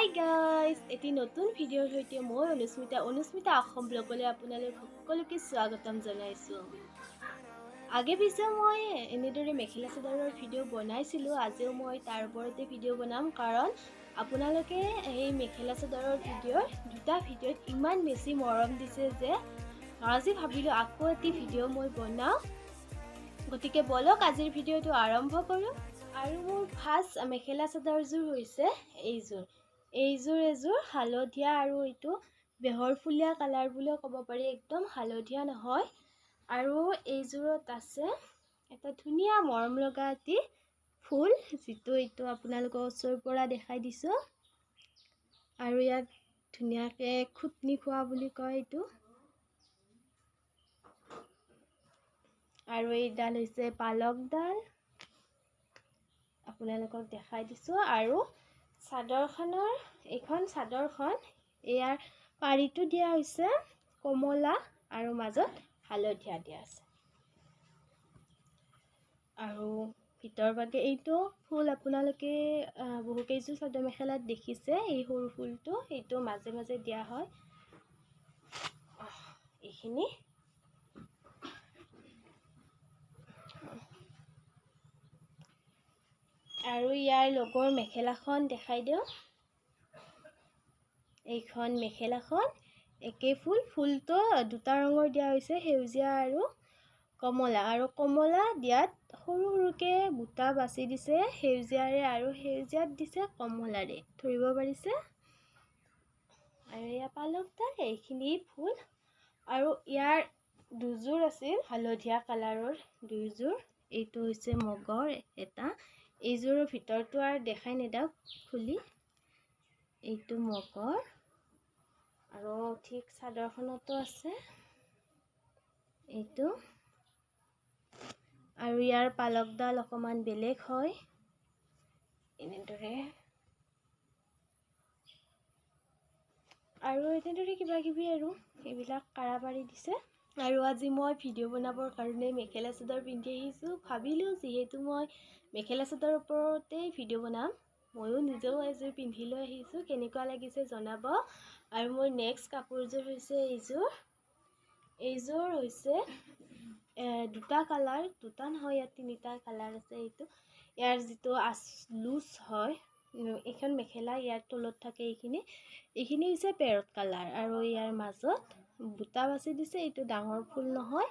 Hi guys, এটি নতুন ভিডিঅ'ৰ সৈতে মই অনুস্মিতা অনুস্মিতা অসম ব্লগলৈ আপোনালোক সকলোকে স্বাগতম জনাইছোঁ। আগে পিছে মই এনেদৰে মেখেলা চাদৰৰ ভিডিঅ' বনাইছিলোঁ, আজিও মই তাৰ ওপৰতে ভিডিঅ' বনাম, কাৰণ আপোনালোকে এই মেখেলা চাদৰৰ ভিডিঅ'ৰ দুটা ভিডিঅ'ত ইমান বেছি মৰম দিছে যে আজি ভাবিলোঁ আকৌ এটি ভিডিঅ' মই বনাওঁ। গতিকে বলক আজিৰ ভিডিঅ'টো আৰম্ভ কৰোঁ। আৰু মোৰ ফাৰ্ষ্ট মেখেলা চাদৰযোৰ হৈছে এইযোৰ। এইযোৰ এযোৰ হালধীয়া আৰু এইটো বেহৰফুলীয়া কালাৰ বুলিও ক'ব পাৰি, একদম হালধীয়া নহয়। আৰু এইযোৰত আছে এটা ধুনীয়া মৰম লগা এটি ফুল, যিটো এইটো আপোনালোকৰ ওচৰৰ পৰা দেখাই দিছোঁ। আৰু ইয়াত ধুনীয়াকৈ খুটনি খোৱা বুলি কয় এইটো। আৰু এইডাল হৈছে পালকডাল, আপোনালোকক দেখাই দিছোঁ। আৰু চাদৰখনৰ এইখন চাদৰখন ইয়াৰ পাৰিটো দিয়া হৈছে কমলা আৰু মাজত হালধীয়া দিয়া আছে। আৰু ভিতৰ ভাগে এইটো ফুল আপোনালোকে বহুকেইযোৰ চাদৰ মেখেলাত দেখিছে, এই সৰু ফুলটো এইটো মাজে মাজে দিয়া হয়। এইখিনি আৰু ইয়াৰ লগৰ মেখেলাখন দেখাই দিওঁ। এইখন মেখেলাখন একে ফুল, ফুলটো দুটা ৰঙৰ দিয়া হৈছে, সেউজীয়া আৰু কমলা। আৰু কমলা দিয়াত সৰু সৰুকৈ বুটা বাছি দিছে সেউজীয়াৰে, আৰু সেউজীয়াত দিছে কমলাৰে, ধৰিব পাৰিছে। আৰু এয়া পালকডাল, এইখিনি ফুল। আৰু ইয়াৰ দুযোৰ আছিল হালধীয়া কালাৰৰ দুযোৰ। এইটো হৈছে মগৰ এটা, এইযোৰৰ ভিতৰটো আৰু দেখাই নেদাওক খুলি। এইটো মগৰ। আৰু ঠিক চাদৰখনতো আছে এইটো। আৰু ইয়াৰ পালকডাল অকণমান বেলেগ হয়, এনেদৰে। আৰু এনেদৰে কিবা কিবি আৰু এইবিলাক কাৰা পাৰি দিছে। আৰু আজি মই ভিডিঅ' বনাবৰ কাৰণে মেখেলা চাদৰ পিন্ধি আহিছোঁ। ভাবিলোঁ যিহেতু মই মেখেলা চাদৰৰ ওপৰতেই ভিডিঅ' বনাম, ময়ো নিজেও এযোৰ পিন্ধি লৈ আহিছোঁ। কেনেকুৱা লাগিছে জনাব। আৰু মোৰ নেক্সট কাপোৰযোৰ হৈছে এইযোৰ। এইযোৰ হৈছে দুটা কালাৰ, দুটা নহয় ইয়াত তিনিটা কালাৰ আছে। এইটো ইয়াৰ যিটো আচ লুজ হয় এইখন মেখেলা, ইয়াৰ তলত থাকে এইখিনি, এইখিনি হৈছে পেৰট কালাৰ। আৰু ইয়াৰ মাজত বুটা বাছি দিছে, এইটো ডাঙৰ ফুল নহয়,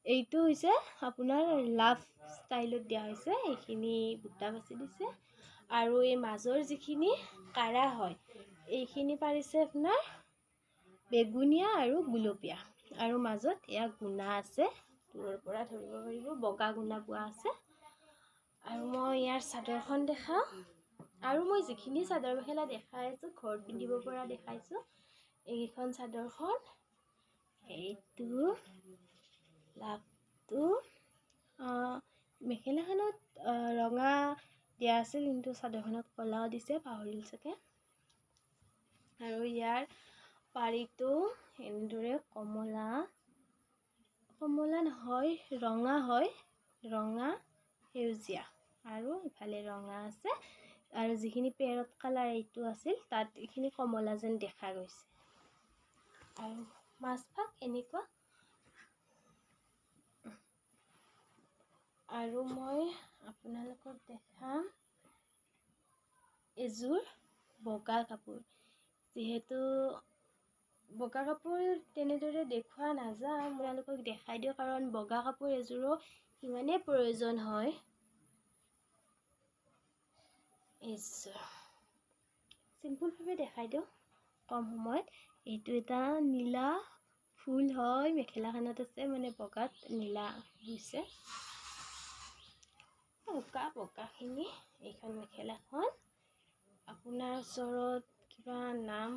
এইটো হৈছে আপোনাৰ লাভ ষ্টাইলত দিয়া হৈছে, এইখিনি বুটা বাছি দিছে। আৰু এই মাজৰ যিখিনি কাৰা হয় এইখিনি পাৰিছে আপোনাৰ বেগুনীয়া আৰু গুলপীয়া। আৰু মাজত এয়া গুণা আছে, দূৰৰ পৰা ধৰিব পাৰিব, বগা গুণা পোৱা আছে। আৰু মই ইয়াৰ চাদৰখন দেখাওঁ। আৰু মই যিখিনি চাদৰ মেখেলা দেখাই আছোঁ ঘৰত পিন্ধিব পৰা দেখাইছোঁ। এইখন চাদৰখন, এইটো লাভটো, মেখেলাখনত ৰঙা দিয়া আছিল কিন্তু চাদৰখনত ক'লাও দিছে, পাহৰিল চাগে। আৰু ইয়াৰ পাৰিটো এনেদৰে কমলা, কমলা নহয় ৰঙা হয়, ৰঙা সেউজীয়া আৰু ইফালে ৰঙা আছে। আৰু যিখিনি পেৰট কালাৰ এইটো আছিল তাত এইখিনি কমলা যেন দেখা গৈছে। আৰু মাজভাগ এনেকুৱা। আৰু মই আপোনালোকক দেখাম এযোৰ বগা কাপোৰ। যিহেতু বগা কাপোৰ তেনেদৰে দেখুওৱা নাযায়, আপোনালোকক দেখাই দিওঁ, কাৰণ বগা কাপোৰ এযোৰো সিমানেই প্ৰয়োজন হয়। এইযোৰ চিম্পুলভাৱে দেখাই দিওঁ কম সময়ত। এইটো এটা নীলা ফুল হয়, মেখেলাখনত আছে, মানে বগাত নীলা হৈছে, বগা বগাখিনি। এইখন মেখেলাখন আপোনাৰ ওচৰত কিবা নাম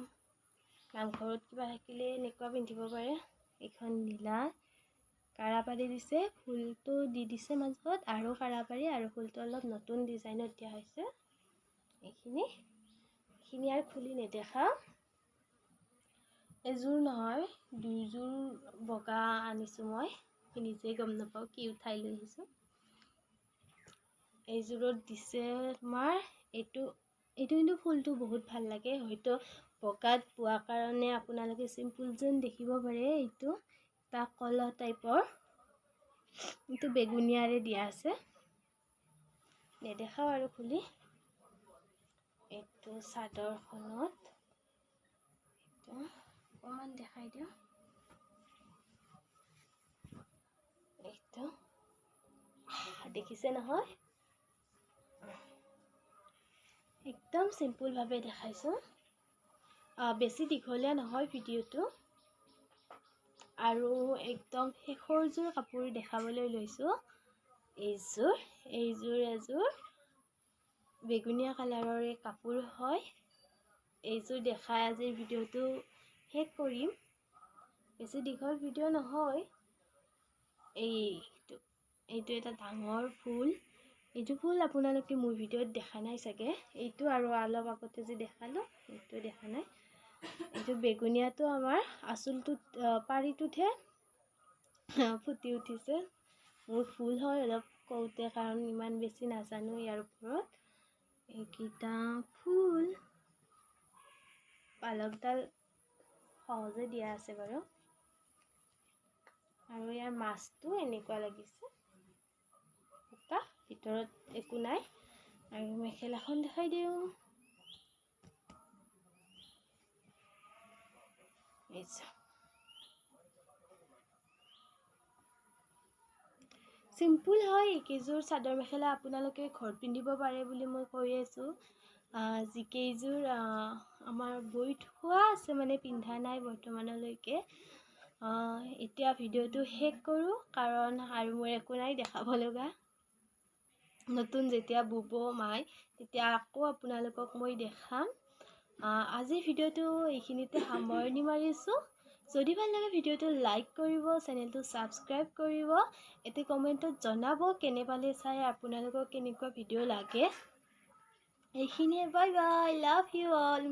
নামঘৰত কিবা থাকিলে এনেকুৱা পিন্ধিব পাৰে। এইখন নীলা কাৰা পাৰি দিছে, ফুলটো দি দিছে মাজত, আৰু কাৰা পাৰি আৰু ফুলটো অলপ নতুন ডিজাইনত দিয়া হৈছে। এইখিনি এইখিনি আৰু খুলি নেদেখাওঁ। এযোৰ নহয় দুযোৰ বগা আনিছোঁ মই, নিজেই গম নাপাওঁ কি উঠাই লৈ আহিছোঁ। এইযোৰত দিছে তোমাৰ এইটো এইটো কিন্তু ফুলটো বহুত ভাল লাগে, হয়তো বগাত বোৱা কাৰণে আপোনালোকে চিম্পুল যেন দেখিব পাৰে। এইটো এটা কলহ টাইপৰ, এইটো বেগুনীয়াৰে দিয়া আছে, নেদেখাওঁ আৰু খুলি। এইটো চাদৰখনত এইটো অকণমান দেখাই দিওঁ। এইটো দেখিছে নহয়, একদম চিম্পুলভাৱে দেখাইছোঁ, বেছি দীঘলীয়া নহয় ভিডিঅ'টো। আৰু একদম শেষৰযোৰ কাপোৰ দেখাবলৈ লৈছোঁ। এইযোৰ এযোৰ বেগুনীয়া কালাৰৰে কাপোৰ হয়। এইযোৰ দেখাই আজিৰ ভিডিঅ'টো শেষ কৰিম, বেছি দীঘল ভিডিঅ' নহয়। এইটো এটা ডাঙৰ ফুল, এইটো ফুল আপোনালোকে মোৰ ভিডিঅ'ত দেখা নাই চাগে। এইটো আৰু অলপ আগতে যে দেখালোঁ এইটো দেখা নাই। এইটো বেগুনীয়াটো আমাৰ আচলটোত পাৰিটোতহে ফুটি উঠিছে। মোৰ ভুল হয় অলপ কওঁতে, কাৰণ ইমান বেছি নাজানো ইয়াৰ ওপৰত। এইকেইটা ফুল পালকডাল সহজে দিয়া আছে বাৰু। আৰু ইয়াৰ মাছটো এনেকুৱা লাগিছে, সূতা ভিতৰত একো নাই। আৰু মেখেলাখন দেখাই দিওঁ। চিম্পুল হয় এইকেইযোৰ চাদৰ মেখেলা, আপোনালোকে ঘৰত পিন্ধিব পাৰে বুলি মই কৈ আছোঁ। যিকেইযোৰ আমাৰ বৈ থোৱা আছে, মানে পিন্ধা নাই বৰ্তমানলৈকে। এতিয়া ভিডিঅ'টো শেষ কৰোঁ, কাৰণ আৰু মোৰ একো নাই দেখাব লগা। নতুন যেতিয়া বুব মাই তেতিয়া আকৌ আপোনালোকক মই দেখাম। আজিৰ ভিডিঅ'টো এইখিনিতে সামৰণি মাৰিছোঁ। যদি ভাল লাগে ভিডিঅ'টো লাইক কৰিব, চেনেলটো ছাবস্ক্ৰাইব কৰিব, এতিয়া কমেণ্টত জনাব কেনে পালে চাই, আপোনালোকক কেনেকুৱা ভিডিঅ' লাগে। এইখিনিয়ে, bye bye, love you all.